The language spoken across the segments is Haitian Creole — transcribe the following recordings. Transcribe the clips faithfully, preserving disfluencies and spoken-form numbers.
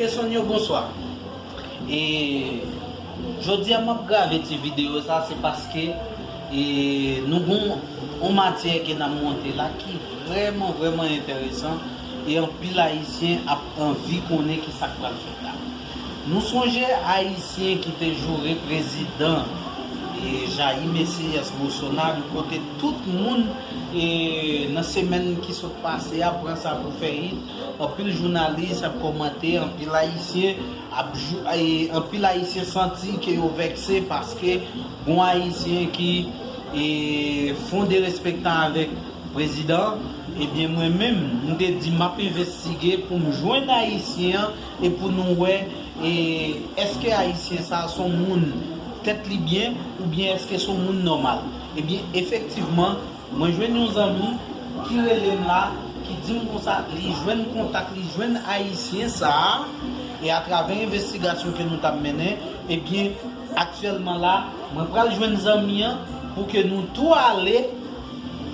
Sonyo, bonswa. E jodi a m ap grave ti videyo sa, se paske e nou gon yon matyè ke n ap monte la ki vrèman, vrèman enteresan, e anpil Ayisyen ap anvi konnen ki sa k pral fèt la. Nou sonje Ayisyen ki te joure prezidan e Jair Messias Bolsonaro, kote tout moun e nan semèn ki sot pase a pran sa pou fè hit, anpil jounalis ap kòmante, anpil Ayisyen ap jou-, e, anpil Ayisyen santi ke yo vèkse paske gon Ayisyen ki e, fè yon derespektan avèk prezidan, ebyen mwen menm, m te di m ap envestige pou m jwenn Ayisyen an e pou nou wè e, èske Ayisyen sa a se yon moun tèt li byen oubyen èske se yon moun nòmal. Ebyen, efektivman, mwen jwenn yon zanmi ki rele m la, ki di m konsa, li jwenn kontak, li jwenn Ayisyen sa a, e atravè envestigasyon ke nou t ap mennen, ebyen, aktyèlman la, mwen pral jwenn zanmi an pou ke nou tou ale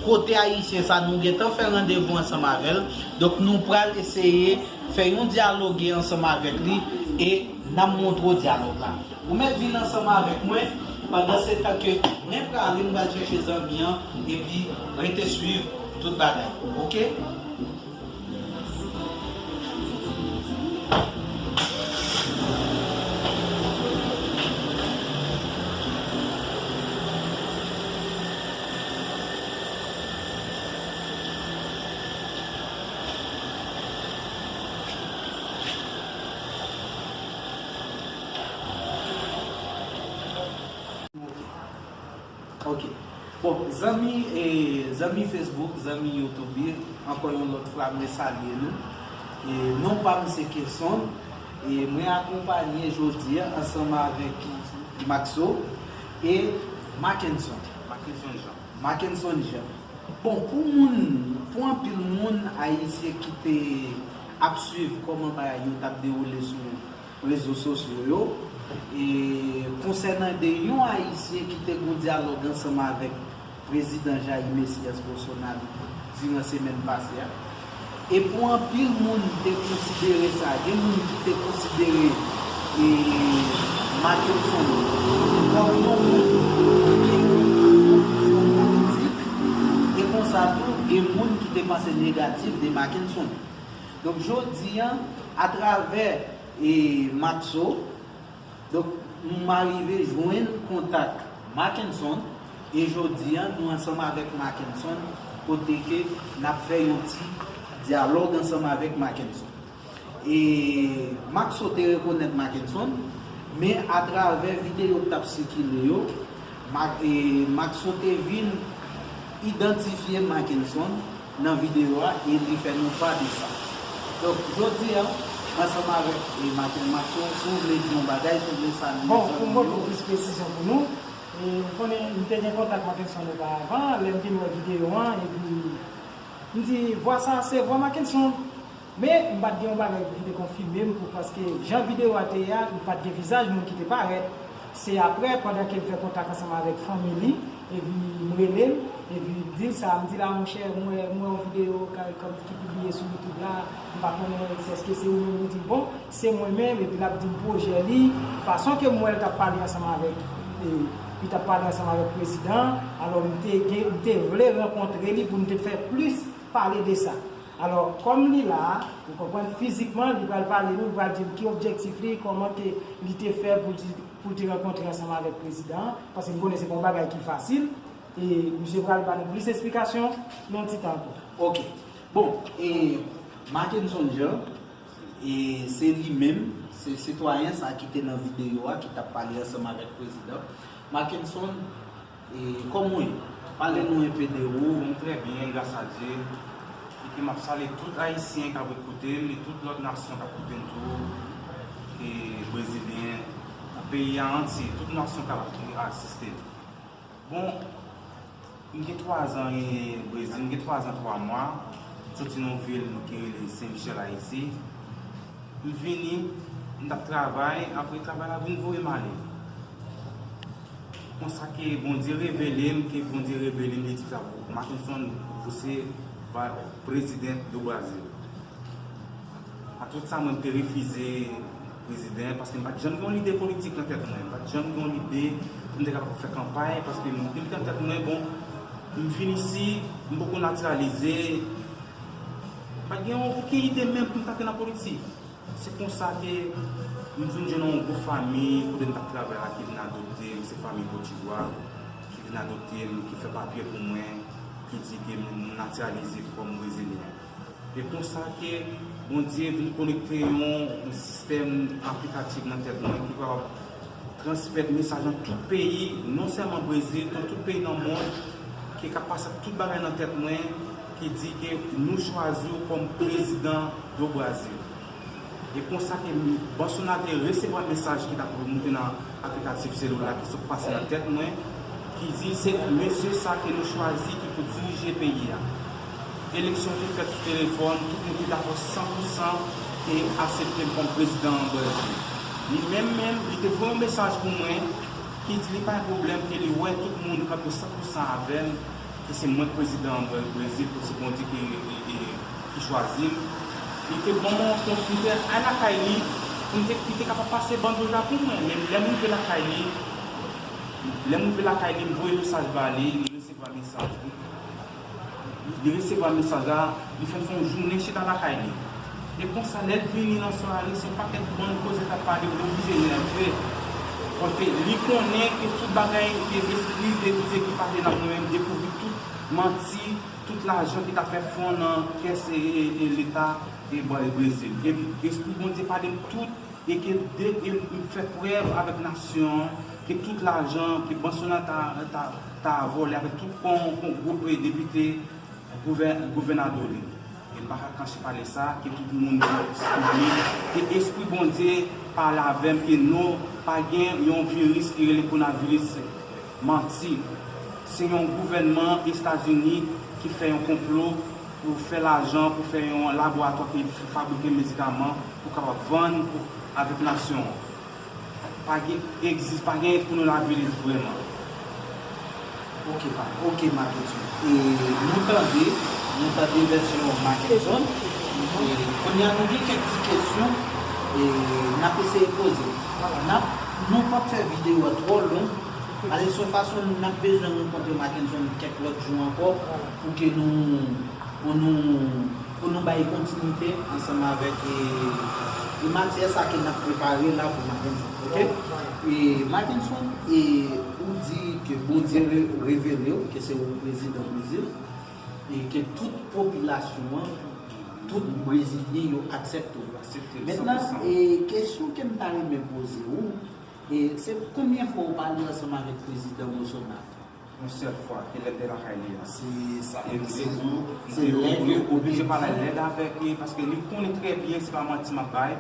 kote Ayisyen sa, nou gentan fè randevou ansanm avè l. Donk, nou pral eseye fè yon dyaloge ansanm avèk li e n ap montre w dyalòg la. Ou mèt vin ansanm avèk mwen. Pandan se tan ke mwen prale, m pral chèche zanmi an, epi rete swiv tout bagay. Oke? Ok. Bon, zanmi, e, zanmi Facebook, zanmi YouTube, ankò yon lòt fwa, mwen salye nou. E, non pa m se Kesson, e mwen akonpaye jodi a ansanm avèk Maxo e Mackenson. Mackenson Jean. Mackenson Jean. Bon, pou moun, pou anpil moun ayisyen ki te ap swiv kòman bagay yo t ap dewoule sou rezo sosyo yo, e konsènan de yon ayisyen ki te gon dyalòg ansanm avèk prezidan Jair Messias Bolsonaro diran semèn pase a. E pou anpil moun te konsidere sa, gen moun ki te konsidere e, Mackenson kòm yon moun ki gen yon vizyon politik, e konsa tou gen moun ki te panse negatif de Mackenson. Donk, jodi a, atravè e, Maxo, donk, m arive jwenn kontak Mackenson, e jodi a, nou ansanm avèk Mackenson, kote ke n ap fè yon ti dyalòg ansanm avèk Mackenson. E Maxo te rekonèt Mackenson, men atravè videyo k t ap sikile yo, Ma-, e, Maxo te vin idantifye Mackenson nan videyo a e li fè nou pa de sa. Donk, jodi a, ansanm avèk, e, Maten Maxo, si w vle di yon bagay, si w vle salye zanmi yo. Bon, pou m pote plis presizyon pou nou, e, ou konnen, m te gen kontak Mackenson oparavan, lè m vin wè videyo an, epi m di, vwa sa a se vwa Mackenson. Men, m pa t gen yon bagay ki te konfime m pou, paske jan videyo a te ye a, li pa t gen vizaj moun ki te parèt. Se aprè, pandan ke m fè kontak ansanm avèk fanmi li, epi m rele l, epi m di l sa, m di la, monchè, m wè, m wè yon videyo ka, ka, ki pibliye sou YouTube la, m pa konnen si èske se ou menm, li di m, bon, se mwen menm, epi l ap di m pwojè li, fason ke m wè l t ap pale ansanm avèk, e, li t ap pale ansanm avèk prezidan an, alò m te gen, m te vle rankontre li pou n te fè plis pale de sa. Alò, kòm li la a, ou konprann, fizikman, li pral pale nou, li pral di nou ki objektif li, kòman ke li te fè pou l ti, pou l te rankontre ansanm avèk prezidan an, paske m konnen se pa yon bagay ki fasil, e misye pral ba nou plis esplikasyon nan yon ti tan ankò. Ok. Bon, e Mackenson Jean, e se li menm, se sitwayen sa ki te nan videyo a, ki t ap pale ansanm avèk prezidan. Mackenson, e kòman w ye? Pale nou enpe de ou. Mwen trè byen, gras a Dye. Epi m ap salye tout Ayisyen k ap koute m e tout lòt nasyon k ap koute m tou. E Brezilyen, peyi a antye, tout nasyon k ap asiste m. Bon, m gen twazan e Brezil, m gen twazan twa mwa. M soti nan yon vil ki rele Sen Michèl, Ayiti. M vini, m t ap travay, apre travay la vin voye m ale. Konsa ke Bondye revele m, ke Bondye revele m, li di sa, Mackenson, você vai presidente do Brasil. A tout sa, mwen, m te refize prezidan, paske m pa t janm gen yon lide politik nan tèt mwen. M pa t janm gen yon lide pou m te kapab fè kanpay, paske m te met nan tèt mwen, bon, m vin isi, m poko natiralize, m pa t gen yon okenn ide menm pou m t antre nan politik. Se konsa ke m vin jwenn yon gwoup fanmi kote m t ap travay la ki vin adopte m, se fanmi Potjigwa ki vin adopte m, ki fè papye pou mwen, ki di ke m natiralize kòm brezilyen. E konsa ke Bondye vin konekte yon, yon sistèm aplikatif nan tèt mwen ki kapab transmèt mesaj nan tout peyi, non sèlman Brezil, nan tout peyi nan mond, ki ka pase tout bagay nan tèt mwen, ki di ke nou chwazi w kòm prezidan do Brazil. E konsa ke Bolsonaro te resevwa mesaj ki t ap remoute nan aplikatif selila ki sot pase nan tèt mwen, ki di se mesye sa ke nou chwazi ki pou dirije peyi a. Eleksyon te fèt sou telefòn, tout moun te dakò san pou san e aksepte m kòm prezidan an Brezil. Li menm menm, li te voye yon mesaj pou mwen ki di li pa gen pwoblèm, ke li wè tout moun kanpe san pou san avè m, ke se mwen k prezidan an Brezil, ke se Bondye ki, ki, ki, ki chwazi m. Li te ban mwen yon kont, li te al lakay li, pou m te, li te kapab pase bando la pou mwen. Men lè m rive lakay li, lè m rive lakay li, m voye mesaj ba li, li resevwa mesaj li. Li resevwa mesaj la, li fè m fè yon jounen chita lakay li. E konsa, lè l vini nan sware, se yon pakèt bann koze k ap pale, m oblije nève. Paske li konnen ke tout bagay ke espri de Bondye ki pale nan mwen menm, dekouvri tout manti, tout lajan ki t ap fè fon nan kès e, e, e leta e Brezil. E espri Bondye pale m tout e ke de, e m fè prèv avèk nasyon an ke tout lajan ke Bolsonaro ta, ta, ta vòlè avèk tout kon, kon gwoup depite, gouvè-, gouvènadò li. E m pa ka kache pale sa, ke tout moun konnen ke Espri Bondye pale avè m ke non, pa gen yon viris ki rele kowonaviris. Manti. Se yon gouvènman Etazini ki fè yon konplo pou fè lajan, pou fè yon laboratwa ki fabrike medikaman pou kapab vann pou, avèk nasyon an. Pa gen, egzis, pa gen kowonaviris vrèman. Ok, pa, ok, Mackenson. E nou tande, nou tande vèsyon Mackenson. E kounye a nou gen kèk ti kesyon e n ap eseye poze. N ap, nou p ap fè videyo a twò long. Paske se yon fason n ap bezwen rankontre Mackenson kèk lòt jou ankò pou ke nou, pou nou, pou nou bay kontinite ansanm avèk e, e matyè sa ke n ap prepare la pou Mackenson, ok? E Mackenson, e ou di ke Bondye re-, revele w ke se ou prezidan Brezil e ke tout popilasyon an, tout Brezilyen yo aksepte w. Aksepte m san pou san. Mentnan, e kesyon ke m ta renmen poze ou, e se konbyen fwa ou pale ansanm avèk prezidan Bolsonaro? Yon sèl fwa, ke lè m te lakay li a. Se sa. E m te di w, m te oblije pale lèd avèk li, paske li konnen trè byen se pa manti m ap bay.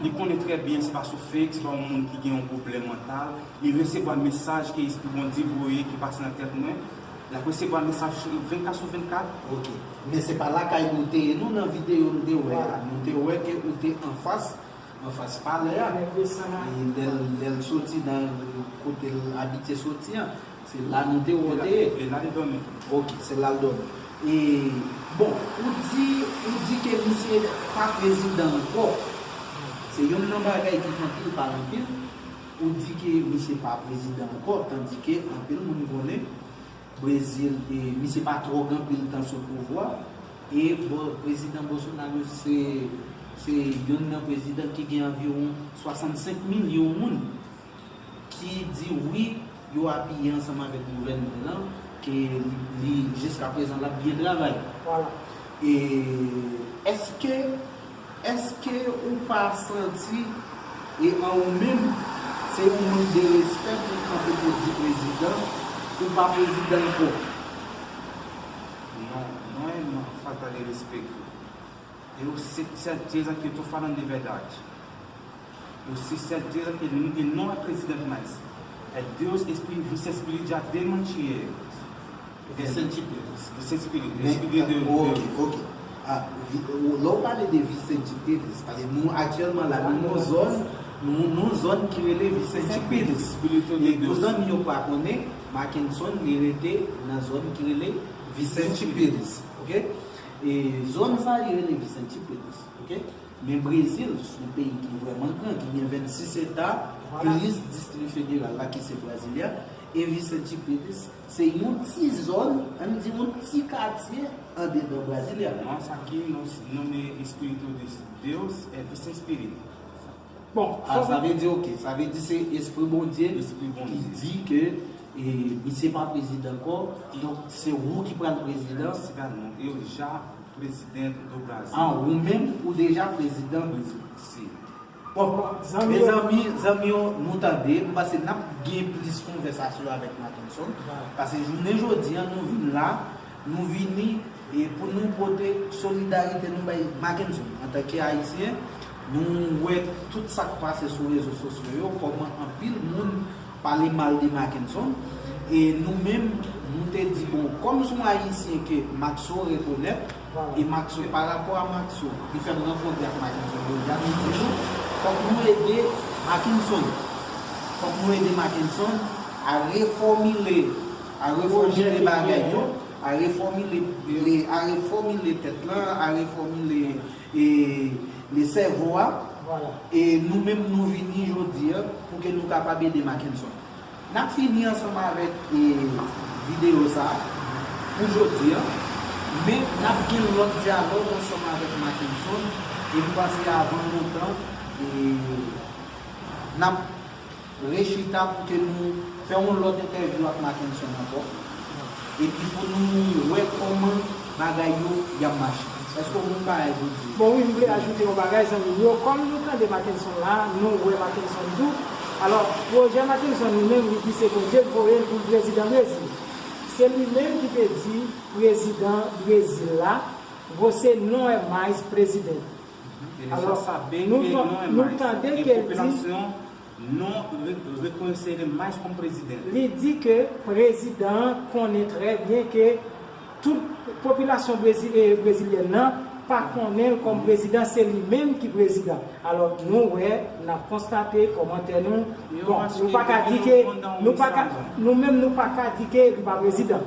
Li konnen trè byen se pa sou fake, se pa yon moun ki gen yon pwoblèm mantal. Li resevwa mesaj ke Espri Bondye voye ki pase nan tèt mwen. L ap resevwa mesaj vennkat sou vennkat. Ok. Men se pa lakay nou te ye, nou nan videyo nou te wè a. Nou te wè ke ou te anfas anfas palè a. E lè l, lè l soti nan kote l abitye soti an, se la nou te wè w te ye. E la li dòmi tou. Ok, se la l dòmi. E, bon, ou di, ou di ke misye pa prezidan ankò. Se youn nan bagay ki fè anpil pale anpil. Ou di ke misye pa prezidan ankò, tandike anpil moun konnen Brezil, e, misye pa twò gen anpil tan sou pouvwa. E, bon, prezidan Bolsonaro se, se youn nan prezidan ki gen anviwon swasannsenk milyon moun ki di wi, yo apiye ansanm avèk gouvènman lan, ke li, li jiska prezan l ap byen travay. Vwala. E èske Èske ou pa santi, e an ou menm, se yon mank de respè pou w kanpe pou w di prezidan, ou pa prezidan ankò? Non, mwen, mwen pa ta derespekte. E yon se certeza que eu tô falando de verdade. Eu sei certeza que ele, ele não é presidente mais. É Deus, Espírito, Vicente Espírito já demantia ele. Vicente Pires. Vicente Pires. Men, espiritu de, ok, de ok. Ah, vi- ou- lè w pale de Vicente Pires, paske nou aktyèlman la, nou nan zòn, nou nan zòn ki rele Vicente Pires. Espiritu de E pou Deus. Zanmi yo pa konnen, Mackenson, li rete nan zòn ki rele Vicente Pires, ok? E zòn sa, li rele Vicente Pires, ok? Men Brezil, se yon peyi ki vrèman gran, ki gen vennsis eta, plis distri federal la ki se Brasilia, e Vicente Pires, se yon ti zòn, ann di yon ti katye andedan Brasilia. Mas aqui nós nome Espírito de Deus é Vicente Spirit. Bon, ah, sa vle di, ok, sa vle di se Espri Bondye ki di ke e, misye pa prezidan ankò, donk se ou ki pral prezidan. Cidadão, eu já presidente do Brasil. Ah, ou menm, ou deja prezidan. Sim. Bon, mezanmi, zanmi yo, nou tande, m panse n ap gen plis konvèsasyon avèk Mackenson, paske jounen jodi a, nou vin la, nou vini e pou nou pote solidarite nou bay Mackenson. Antanke Ayisyen, nou wè tout sa k pase sou rezo sosyo yo, kòman anpil moun pale mal de Mackenson. E nou menm, nou te di, bon, kòm se yon Ayisyen ke Maxo rekonèt, e Maxo, pa rapò a Maxo, li fè m rankontre ak Mackenson jodi a, nou di nou, fòk nou ede Mackenson. Fòk nou ede Mackenson a refòmile, a refòmile bagay yo, a refòmile, a refòmile tèt lan, a refòmile e, le sèvo a. E nou menm, nou vini jodi a pou ke nou kapab ede Mackenson. N ap fini ansanm avèk e, videyo sa a pou jodi a, men n ap gen lòt dyalòg ansanm avèk Mackenson, e m panse avan lontan, e n ap rechita pou ke nou fè yon lòt entèvyou ak Mackenson ankò, epi pou nou wè kòman bagay yo y ap mache. Èske w gen yon bagay pou di? Bon, wi, m vle ajoute yon bagay, zanmi m yo. Kòm nou tande Mackenson la, nou wè Mackenson tou. Alò, pwojè Mackenson li menm, li di se Bondye k voye l pou l prezidan Brezil. Se li menm ki te di prezidan Brezil la, você não é mais presidente. Alò, nou tande ke l di, non re- reconhecerei mais como presidente. Li di ke prezidan an konnen trè byen ke tout popilasyon brezi- e, brezilyèn nan pa konnen l kòm prezidan, se li menm ki prezidan. Alò, nou wè, n ap konstate kòmantè nou. Bon, nou pa ka di ke, nou pa ka, nou menm nou pa ka di ke li pa prezidan.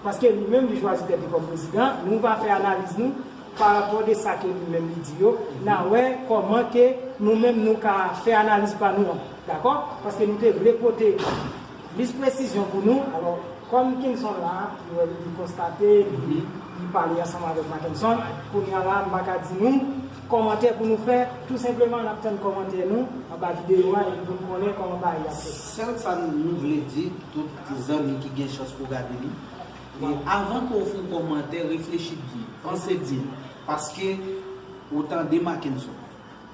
Paske li menm li chwazi tèt li kòm prezidan, nou va fè analiz nou pa rapò de sa ke li menm li di yo, n a wè kòman ke nou menm nou ka fè analiz pa nou an, dakò? Paske nou te vle pote plis presizyon pou nou. Alò, kòm Kenson la, nou wè li konstate, li, li pale ansanm avèk Mackenson, kounye a la, m pa ka di nou kòmantè pou nou fè, tou senpleman, n ap tann kòmantè nou anba videyo a, epi pou n konnen kòman bagay la fèt. Sèl sa nou vle di, tout zanmi ki gen chans pou gade li, e avan ke w fè yon kòmantè, reflechi byen, panse byen, paske ou tande Mackenson.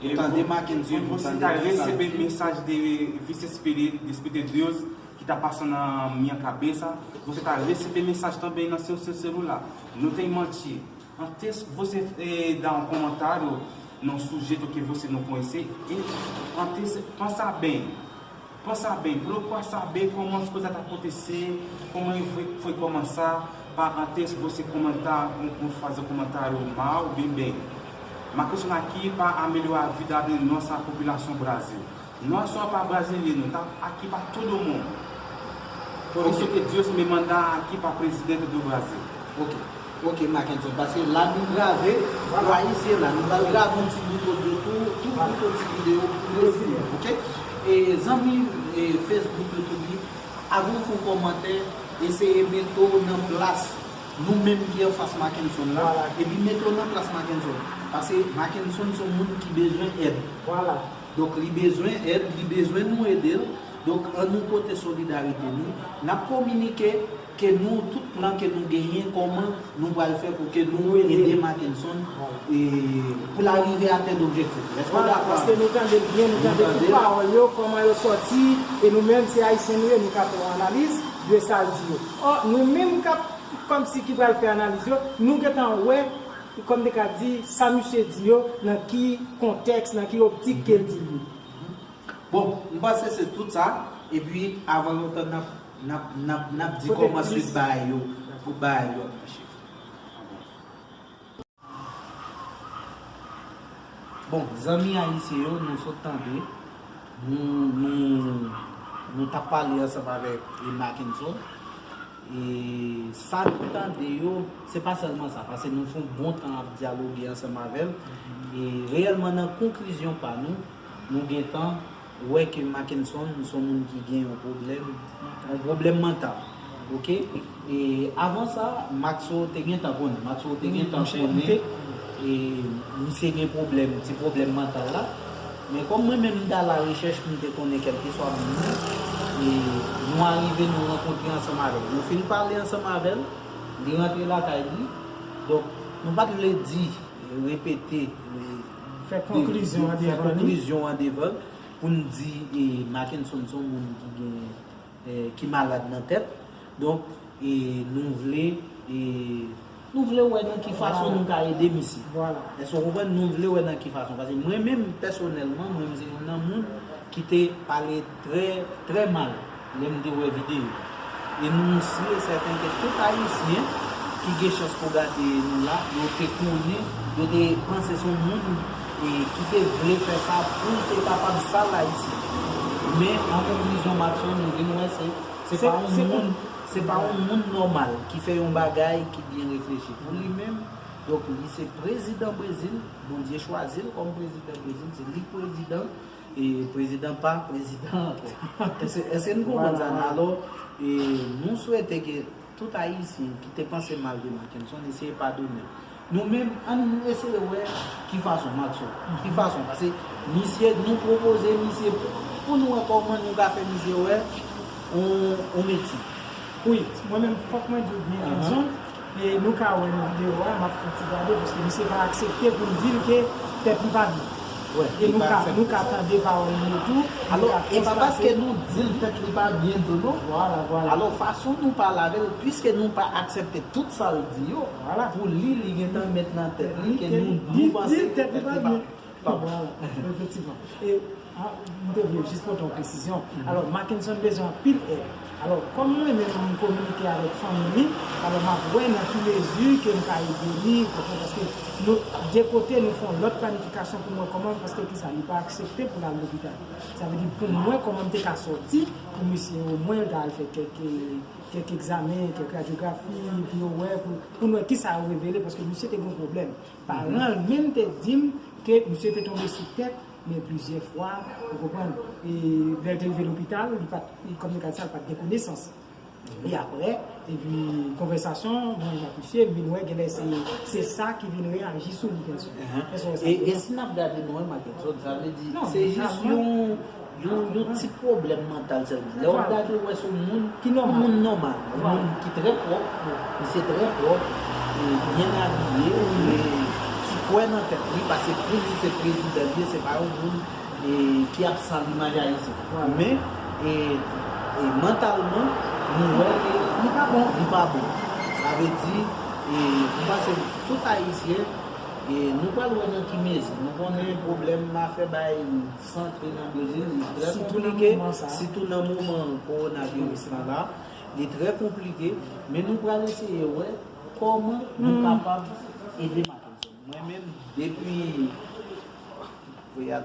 Ou tande Mackenson, ou tande tout sa l di. Você tá recebendo mensagem de Vicente Spirit, de Espírito de Deus, que tá passando na minha cabeça. Você tá recebendo mensagem também no seu, seu celular. Não tem mantido. Antes você eh, dar um comentário num sujeito que você não conhece, e antes pensa bem. Pensa bem, procura saber como as coisas estão acontecendo, como foi, foi começar, para antes você comentar, um, um, fazer um comentário mal, bem, bem. Uma questão aqui para melhorar a vida da nossa população Brasil. Não é só para brasileiro, tá aqui para todo mundo. Por isso que Deus me manda aqui para presidente do Brasil. Ok, ok, Mackenson, paske la nou grave, pou Ayisyen la, nou pral grave yon ti bout odyo tou, tou bout yon ti videyo pou Brezil, ok? E zanmi e, Facebook, YouTube li, avan w fè yon kòmantè, eseye mete w nan plas nou menm ki anfas Mackenson la, epi mete w nan plas Mackenson. Paske Mackenson se yon moun ki bezwen èd. Donk, li bezwen èd, li bezwen nou ede l. Donk, ann nou pote solidarite nou. N ap kominike ke nou, tout plan ke nou genyen, kòman nou pral fè pou ke nou ede Mackenson e, pou l arive atenn objektif li. Èske w dakò avè m? Paske nou tande l byen, nou tande tout pawòl yo, kòman yo sòti, e nou menm, se Ayisyen nou ye, nou ka fè yon analiz de sa l di yo. Ò, nou menm k ap, kòmsi ki pral fè analiz yo, nou gentan wè, kòm te ka di, sa misye di yo, nan ki kontèks, nan ki optik ke l di l yo. Bon, m panse se tout sa. Epi, avan lontan, n ap, n ap, n ap, n ap di kòman swit bagay yo, pou bagay yo ap mache. Bon, zanmi ayisyen yo, nou sot tande, nou, nou, nou t ap pale ansanm avèk, e, Mackenson. E sa nou tande yo, se pa sèlman sa, paske nou fè yon bon tan ap dyaloge ansanm avè l. E reyèlman, nan konklizyon pa nou, nou gentan wè ke Mackenson se yon moun ki gen yon pwoblèm, yon pwoblèm mantal. Oke? E avan sa, Maxo te gentan konnen, Maxo te gentan konnen, e misye gen pwoblèm, ti pwoblèm mantal la. Men kòm mwen menm, m t al a rechèch pou m te konnen kèlkeswa moun nan, e nou arive, nou rankontre ansanm avè l. Nou fin pale ansanm avè l, li rantre lakay li. Donk, nou pa t vle di, repete, fè konklizyon an devan li, pou n di, e, Mackenson se yon moun ki gen, e, ki malad nan tèt. Donk, e, nou vle, e, nou vle wè nan ki fason nou ka ede misye. Èske w konprann? Nou vle wè nan ki fason. Paske mwen menm, pèsonèlman, mwen, m se youn nan moun ki te pale trè, trè mal lè m te wè videyo a. E nou si e sèten ke tout Ayisyen ki gen chans pou gade nou la, yo te konnen, yo te panse se yon moun, e, ki te vle fè sa pou l te kapab sal Ayisyen. Men, an konklizyon, Maxo, nou vin wè se, se pa yon moun, se pa yon moun nòmal ki fè yon bagay ki byen reflechi pou li menm. Donk, li se prezidan Brezil, Bondye chwazi l kòm prezidan Brezil, se li k prezidan, e prezidan pa prezidan ankò. Èske, èske nou konprann sa? Alò, e, nou swete ke tout Ayisyen ki te panse mal de Mackenson eseye padone l. Nou menm, ann nou eseye wè ki fason, Maxo, ki fason, paske misye, nou pwopoze misye pou, pou nou wè kòman nou ka fè misye wè yon, yon metye. Wi, mwen menm, fòk mwen di w byen rezon. E nou ka wè nan videyo a, m ap fè yon ti gade, paske misye pa aksepte pou l di l ke tèt li pa byen. E nou ka, nou ka tande pawòl li yo tou. Alò, e pa paske nou di l tèt li pa byen tou, non. Vwala, vwala. Alò, fason nou pale avè l, piske nou pa aksepte tout sa l di yo, pou li, li gentan met nan tèt li ke nou, nou panse ke tèt li pa byen. Vwala, efektivman. E, a, m te vle jis pote yon presizyon. Alò, Mackenson bezwen anpil èd. Alò, kòm mwen menm m kominike avèk fanmi li, alò m ap wè nan ki mezi ke m ka ede li, konprann, paske nou, de kote, nou fè yon lòt planifikasyon pou mwen kòman, paske kisa, li pa aksepte pou l al lopital. Sa vle di, pou mwen, kòman m te ka sòti, pou misye omwen l ta al fè kèk, kèk egzamen, kèk radyografi, pou yo wè, pou, pou nou wè kisa yo revele, paske misye te gen yon pwoblèm. Paran l menm te di m ke misye te tonbe sou tèt, men plizyè fwa, ou konprann, e lè l te rive lopital, li pa t, li, kòm yo ka di sa, li pa t gen konesans. E apre, epi konvèsasyon mwen menm ak misye, m vin wè genlè se, se sa ki vin reyaji sou li, byen si. E, e si n ap gade nou wè Mackenson, sa vle di, se jis yon, yon, yon ti pwoblèm mantal sèlman. Lè w ap gade, w wè se yon moun ki nòmal, moun nòmal, yon moun ki trè pwòp, misye trè pwòp, e byen abiye, e ti kwè nan tèt li, paske pou li se prezidan li ye, se pa yon moun e, ki ap sal imaj Ayiti. Men, e, e, mantalman, nou wè ke li pa bon. Li pa bon. Sa vle di, e, m panse tout Ayisyen, e, nou pral wè nan ki mezi. Nou konnen pwoblèm afè bay san antre nan Brezil, li trè konplike, sitou nan moman kowonaviris lan la. Li trè konplike, men nou pral eseye wè kòman nou kapab ede Mackenson. Mwen menm, depi, voye al.